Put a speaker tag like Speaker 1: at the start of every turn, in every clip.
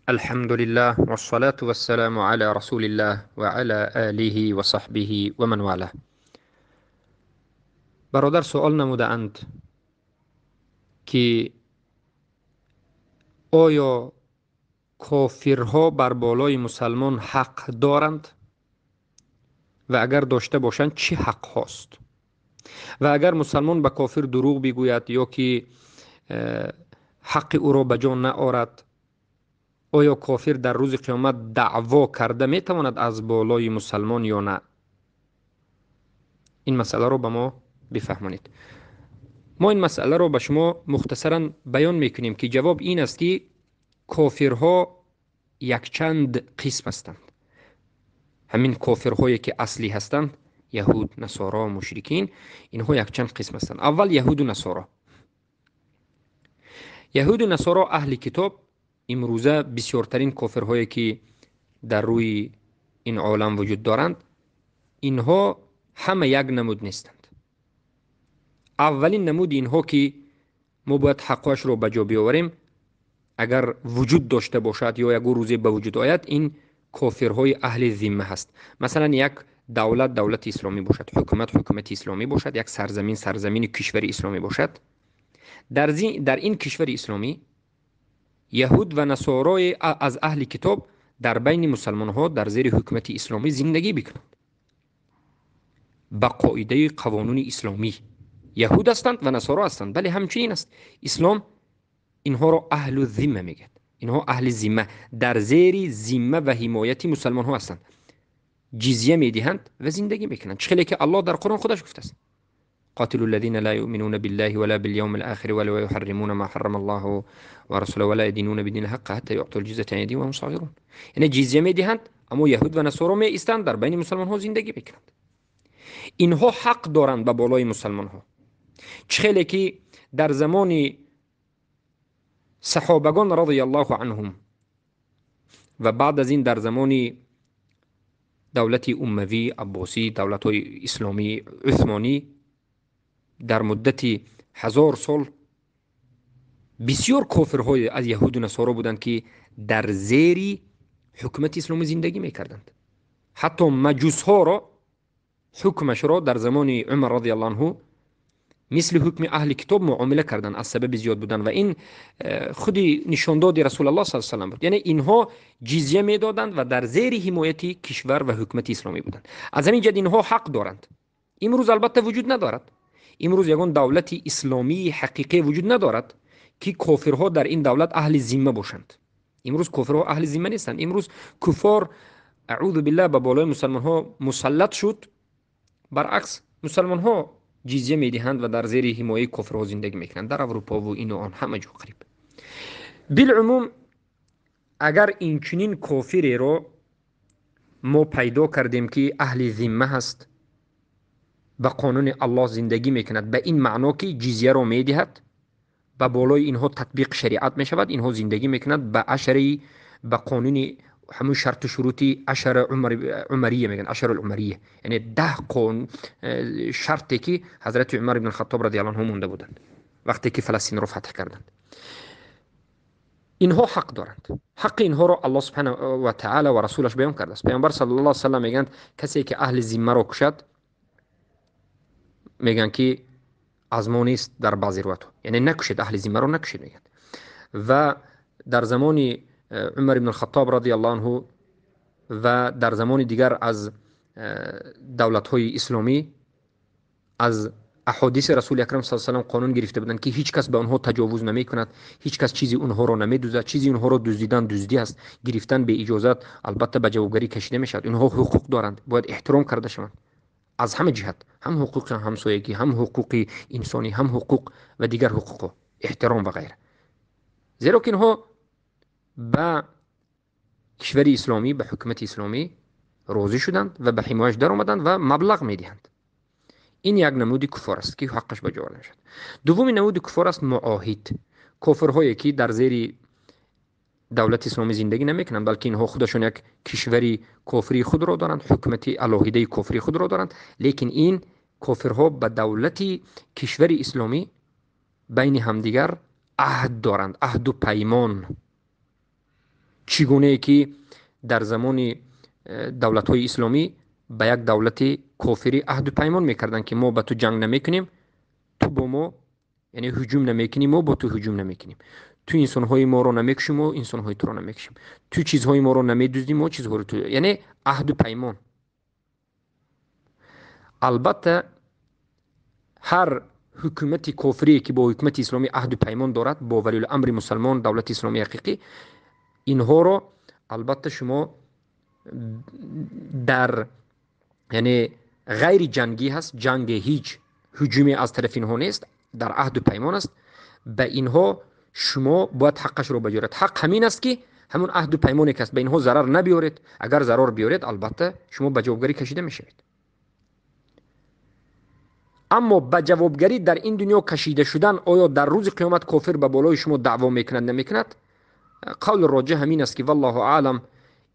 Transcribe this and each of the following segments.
Speaker 1: الحمد لله والصلاة والسلام على رسول الله وعلى آله وصحبه ومن والاه. برادر سؤال نمودند که آیا کافرها بر بالای مسلمان حق دارند و اگر داشته باشند چه حق هاست و اگر مسلمان به کافر دروغ بگوید یا که حق او را به جان نآورد، آیا کافر در روز قیامت دعوا کرده میتواند از بالای مسلمان یا نه؟ این مسئله را به ما بفهمانید. ما این مسئله را به شما مختصرا بیان میکنیم که جواب این است که کافرها یکچند قسم هستند. همین کافرهایی که اصلی هستند، یهود، نصارا، مشرکین، اینها یکچند قسم هستند. اول یهود و نصارا. یهود و نصارا اهل کتاب، امروزه بسیارترین کافرهایی که در روی این عالم وجود دارند، اینها همه یک نمود نیستند. اولین نمود اینها که ما باید حقاش رو به جا بیاوریم، اگر وجود داشته باشد یا یک روزی به وجود آید، این کافرهای اهل ذمه هست. مثلا یک دولت دولت اسلامی باشد، حکومت حکومت اسلامی باشد، یک سرزمین سرزمین کشور اسلامی باشد، در این کشور اسلامی یهود و نصارای از اهل کتاب در بین مسلمان ها در زیر حکومت اسلامی زندگی بکنند با قاعده قوانین اسلامی. یهود هستند و نصارا هستند، بله همچنین است. اسلام اینها را اهل ذمه میگه. اینها اهل ذمه، در زیر ذمه و حمایت مسلمان ها هستند، جزیه میدهند و زندگی میکنند. چه که الله در قرآن خودش گفته است: قاتلوا الذين لا يؤمنون بالله ولا باليوم الآخر ولا يحرمون ما حرم الله ورسوله ولا يدينون بدين الحق حتى يعطوا الجزية عن يد وهم صاغرون. یعنی جزیه میدهند، اما یهود و نصارا می ایستند، در بین مسلمان ها زندگی میکنند. اینها حق دارند به بالای مسلمان ها. چه که در زمان صحابگان رضی الله عنهم و بعد از این در زمان دولت اموی، عباسی، دولت های اسلامی عثمانی، در مدت 1000 سال بسیار کافرهای از یهود و نصارا بودند که در زیر حکومت اسلامی زندگی میکردند. حتی مجوس ها را، حکمش را در زمان عمر رضی الله عنه مثل حکم اهل کتاب معامله کردند از سبب زیاد بودن، و این خودی نشانداد رسول الله صلی الله علیه و سلم بود. یعنی اینها جزیه میدادند و در زیر حمایت کشور و حکومت اسلامی بودند. از همین جهت اینها حق دارند. امروز البته وجود ندارد. امروز یگان دولت اسلامی حقیقی وجود ندارد که کافرها در این دولت اهل ذمه باشند. امروز کافرها اهل ذمه نیستند. امروز کفار اعوذ بالله به بالای مسلمان ها مسلط شد. برعکس مسلمان ها جزیه میدهند و در زیر حمایه کافرها زندگی میکنند، در اروپا و این و آن همه جا قریب. بالعموم اگر این چنین کافری را ما پیدا کردیم که اهل ذمه هست، به قانون الله زندگی میکند، به این معنا که جزیه را میدهد، به بالای اینها تطبیق شریعت میشود، اینها زندگی میکند به عشری، به قانون همون شرط و شروطی عشر عمریه میگن، عشر العمریه، یعنی 10 قانون شرطی که حضرت عمر بن الخطاب رضی الله عنه مونده بودند وقتی که فلسطین رو فتح کردند. اینها حق دارند. حق اینها رو الله سبحانه و تعالی و رسولش بیان کرده است. پیامبر صلی الله علیه و سلم میگن کسی که اهل ذمه را کشد، میگن که از ما نیست در بعضی روایت، یعنی نکشید اهل ذمه رو نکشید میگن. و در زمان عمر بن الخطاب رضی الله عنه و در زمان دیگر از دولت های اسلامی از احادیث رسول اکرم صلی الله علیه و سلم قانون گرفته بودند که هیچ کس به آنها تجاوز نمی کند، هیچ کس چیزی اونها را نمی دزدد، چیزی اونها را دزدیدن دزدی است، گرفتن به اجازت البته به جوابگری کشیده می شود. اونها حقوق دارند، باید احترام کرده شوند از همه جهت، هم حقوق همسایگی، هم حقوق انسانی، هم حقوق و دیگر حقوق، احترام و غیره. زیرا که اینها به کشور اسلامی، به حکومت اسلامی راضی شدند و به حمایش در آمدند و مبلغ میدهند. این یک نمود کفار است که حقش به جا نمیشد. دومین نمود کفار است معاهد، کافرهایی که در زیر دولت اسلامی زندگی نمیکنند، بلکه اینها خودشون یک کشوری کافری خود را دارند، حکومت علاهیده کافری خود را دارند، لیکن این کافرها به دولت کشور اسلامی بین همدیگر عهد دارند، عهد و پیمان. Чӣ гунае ки дар замони давлатҳои исломӣ ба як давлати кофирӣ аҳду паймон мекарданд, ки мо ба ту ҷанг намекунем, ту бо мо яъне ҳуҷум намекунӣ, мо бо ту ҳуҷум намекунем, ту инсонҳои моро намекушӣ, мо инсонҳои туро намекушем, ту чизҳои моро намедуздӣ, мо чизҳоро ту, яъне аҳду паймон. Албатта, ҳар ҳукумати кофирие ки бо ҳукумати исломӣ аҳду паймон дорад, бо валиуламри мусалмон, давлати исломии ҳақиқӣ, инҳоро албатта шумо дар яъне ғайри ҷангӣ ҳаст, ҷанге ҳеҷ ҳуҷуме аз тарафи инҳо нест, дар аҳду паймон аст, ба инҳо шумо бояд ҳаққашро баҷоред. Ҳақ ҳамин аст, ки ҳамон аҳду паймоне ки аст, ба инҳо зарар набиёред. Агар зарар биёред, албатта шумо ба ҷавобгарӣ кашида мешавед. Аммо ба ҷавобгарӣ дар ин дунё кашида шудан, оё дар рӯзи қиёмат кофир ба болои шумо даъво мекунад, намекунад? Қавли роҷеҳ ҳамин аст, ки валлоҳу аълам,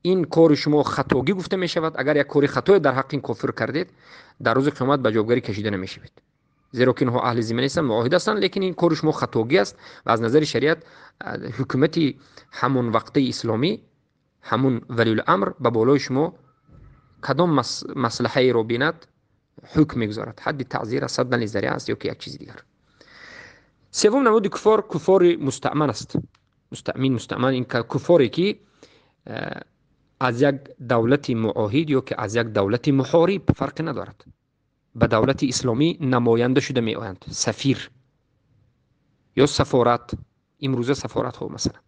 Speaker 1: ин кори шумо хатогӣ гуфта мешавад. Агар як кори хатое дар ҳаққи ин кофир кардед, дар рӯзи қиёмат ба ҷавобгарӣ кашида намешавед, зеро ки инҳо аҳли зимма нестанд, муоҳид ҳастанд, лекин ин кори шумо хатогӣ аст ва аз назари шариат ҳукумати ҳамон вақтаи исломӣ, ҳамун валиуламр ба болои шумо кадом маслиҳаеро бинад, ҳукм мегузорад. Ҳадди таъзир аст, саддан лизариа аст ё ки як чизи дигар. Севум намуди куфор куфори мустаъман аст. Мустаъмин, мустаъман ин куфоре ки аз як давлати муоҳид ё ки аз як давлати муҳориб фарқе надорад, ба давлати исломӣ намоянда шуда меоянд, сафир ё сафорат. Имрӯза сафоратҳо, масалан,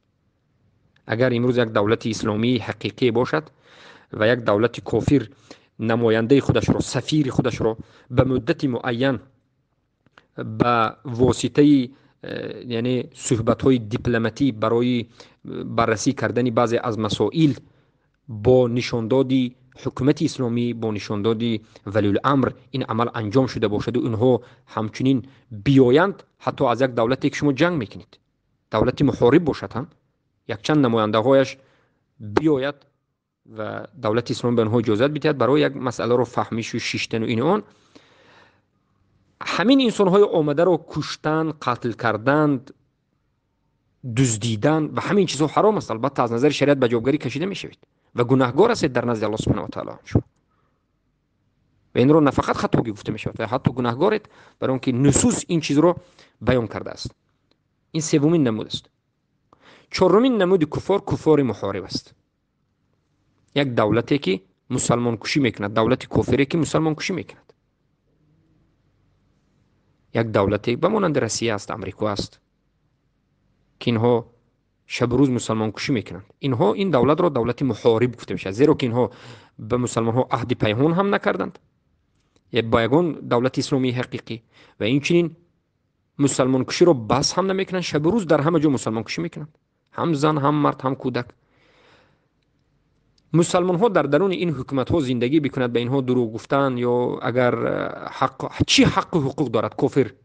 Speaker 1: агар имрӯз як давлати исломии ҳақиқӣ бошад ва як давлати кофир намояндаи худашро, сафири худашро ба муддати муайян ба воситаи яъне суҳбатҳои дипломатӣ барои баррасӣ кардани баъзе аз масоил бо нишондоди ҳукумати исломӣ, бо нишондоди валиуламр ин амал анҷом шуда бошаду инҳо ҳамчунин биёянд, ҳатто аз як давлате ки шумо ҷанг мекунед, давлати муҳориб бошад ҳам, якчанд намояндаҳояш биёяд ва давлати исломӣ ба онҳо иҷозат бидиҳад барои як масъаларо фаҳмишу шиштану ин он, ҳамин инсонҳои омадаро куштан, қатл кардан, дуздидан ва ҳамин чизҳо ҳаром аст. Албатта, аз назари шариат ба ҷавобгарӣ кашида мешавед ва гунаҳгор ҳастед дар назди Аллоҳ субҳанаҳу ва таъало. Ва инро на фақат хатогӣ гуфта мешавад, ва ҳатто гунаҳгоред, барои он ки нусус ин чизро баён кардааст. Ин севумин намуд аст. Чорумин намуди куфор куфори муҳориб аст. Як давлате ки мусалмонкушӣ мекунад, давлати кофире ки мусалмонкушӣ мекунад, як давлате ба монанди Россия аст, Амрико аст, ки инҳо шабу рӯз мусалмонкушӣ мекунанд. Инҳо, ин давлатро давлати муҳориб гуфта мешавад, зеро ки инҳо ба мусалмонҳо аҳди паймон ҳам накарданд ба ягон давлати исломии ҳақиқӣ ва инчунин мусалмонкуширо бас ҳам намекунанд, шабу рӯз дар ҳама ҷо мусалмонкушӣ мекунанд, ҳам зан, ҳам мард, ҳам кӯдак. Мусалмонҳо дар даруни ин ҳукуматҳо зиндагӣ бикунад, ба инҳо дурӯғ гуфтан ё агар ҳақ, чӣ ҳаққу ҳуқуқ дорад кофир?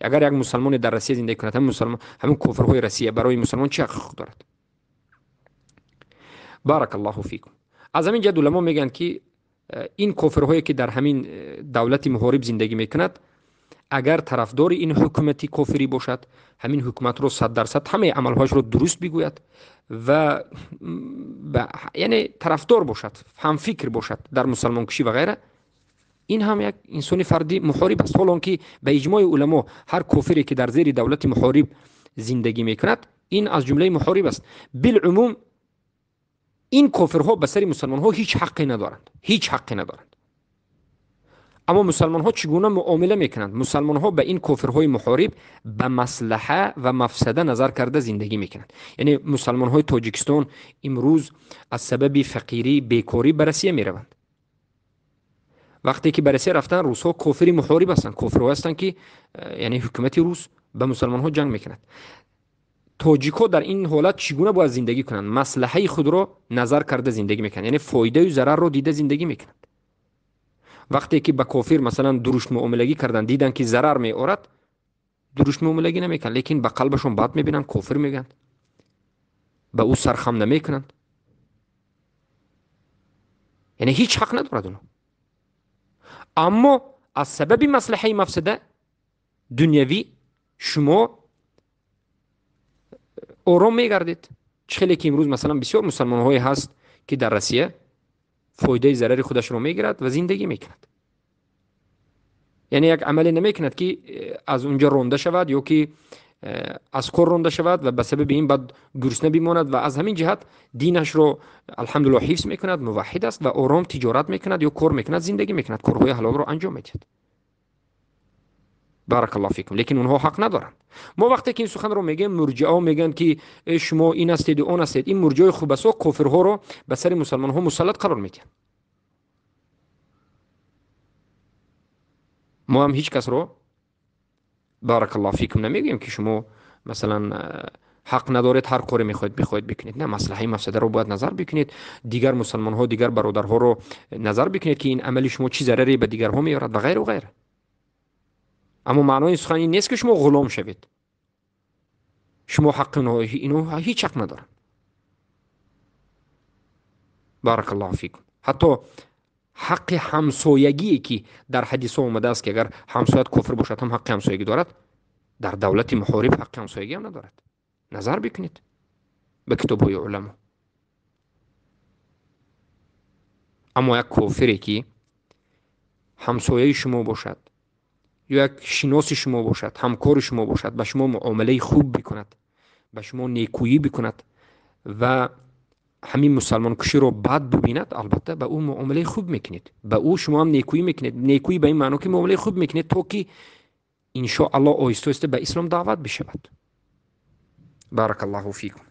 Speaker 1: Агар як мусалмоне дар Россия зиндагӣ кунад, ҳамин мусалмон, ҳамин кофирҳои Россия барои мусалмон чӣ ҳақ ҳуқуқ дорад? Баракаллоҳу фикум. Аз ҳамин ҷиҳат уламо мегӯянд, ки ин кофирҳое ки дар ҳамин давлати муҳориб зиндагӣ мекунад, агар тарафдори ин ҳукумати кофирӣ бошад, ҳамин ҳукуматро 100% ҳамаи амалҳояшро дуруст бигӯяд ва яъне тарафдор бошад, ҳамфикр бошад дар мусалмонкушӣ ва ғайра, ин ҳам як инсони фарди муҳориб аст. Ҳол он ки ба иҷмои уламо ҳар кофире ки дар зери давлати муҳориб зиндагӣ мекунад, ин аз ҷумлаи муҳориб аст. Билумум, ин кофирҳо ба сари мусалмонҳо ҳеҷ ҳаққе надоранд, ҳеҷ ҳаққе надоранд. Аммо мусалмонҳо чӣ гуна муомила мекунанд? Мусалмонҳо ба ин кофирҳои муҳориб ба маслаҳа ва мафсада назар карда зиндагӣ мекунанд. Яъне мусалмонҳои Тоҷикистон имрӯз аз сабаби фақирӣ, бекорӣ ба Россия мераванд. Вақте ки ба Россия рафтан, русҳо кофири муҳориб ҳастанд, кофирҳое ҳастанд, ки яъне ҳукумати рус ба мусалмонҳо ҷанг мекунад. Тоҷикҳо дар ин ҳолат чӣ гуна бояд зиндагӣ кунанд? Маслаҳаи худро назар карда зиндагӣ мекунанд, яъне фоидаю зарарро дида зиндагӣ мекунанд. Вақте ки ба кофир, масалан, дуруст муомилагӣ карданд, диданд, ки зарар меорад, дуруст муомилагӣ намекунанд, лекин ба қалбашон бад мебинанд, кофир мегӯянд, ба ӯ сархам намекунанд. Яъне ҳеҷ ҳақ надорад оно, аммо аз сабаби маслиҳаи мафсада дунявӣ шумо ором мегардед. Чӣ хеле ки имрӯз масалан бисёр мусалмонҳое ҳаст, ки дар Россия фоидаи зарари худашро мегирад ва зиндагӣ мекунад. Яъне як амале намекунад, ки аз унҷо ронда шавад ё ки аз кор ронда шавад ва ба сабаби ин баъд гурусна бимонад ва аз ҳамин ҷиҳат динашро алҳамдулиллоҳ ҳифз мекунад, муваҳҳид аст ва ором тиҷорат мекунад ё кор мекунад, зиндагӣ мекунад, корҳои ҳалолро анҷом медиҳад. Баракаллоҳу фикум. Лекин онҳо ҳақ надоранд. Мо вақте ки ин суханро мегӯем, мурҷиаҳо мегӯянд, ки шумо ин ҳастед ва он ҳастед. Ин мурҷиаи хубасо кофирҳоро ба сари мусалмонҳо мусаллат қарор медиҳанд. Мо ҳам ҳеҷ касро баракаллоҳу фикум намегӯем, ки шумо масалан ҳақ надоред, ҳар коре мехоҳед бикунед. На, маслиҳаи мафсадаро бояд назар бикунед, дигар мусалмонҳо, дигар бародарҳоро назар бикунед, ки ин амали шумо чӣ зараре ба дигарҳо меорад ва ғайру ғайра. Аммо маънои ин сухан ин нест, ки шумо ғулом шавед. Шумо ҳаққи инҳо ҳеҷ ҳақ надоранд. Баракаллоҳу фикум. Ҳатто ҳаққи ҳамсоягие, ки дар ҳадисҳо омадааст, ки агар ҳамсоят кофир бошад, ҳам ҳаққи ҳамсоягӣ дорад, дар давлати муҳориб ҳаққи ҳамсоягӣ ҳам надорад. Назар бикунед ба китобҳои уламо. Аммо як кофире, ки ҳамсояи шумо бошад ё як шиноси шумо бошад, ҳамкори шумо бошад, ба шумо муомилаи хуб бикунад, ба шумо некӯӣ бикунад ва ҳамин мусалмонкуширо бад бибинад, албатта ба ӯ муомилаи хуб мекунед, ба ӯ шумо ҳам некӯӣ мекунед. Некӯӣ ба ин маъно, ки муомилаи хуб мекунед, то ки иншоаллоҳ оҳиста оҳиста ба ислом даъват бишавад. Баракаллоҳу фикум.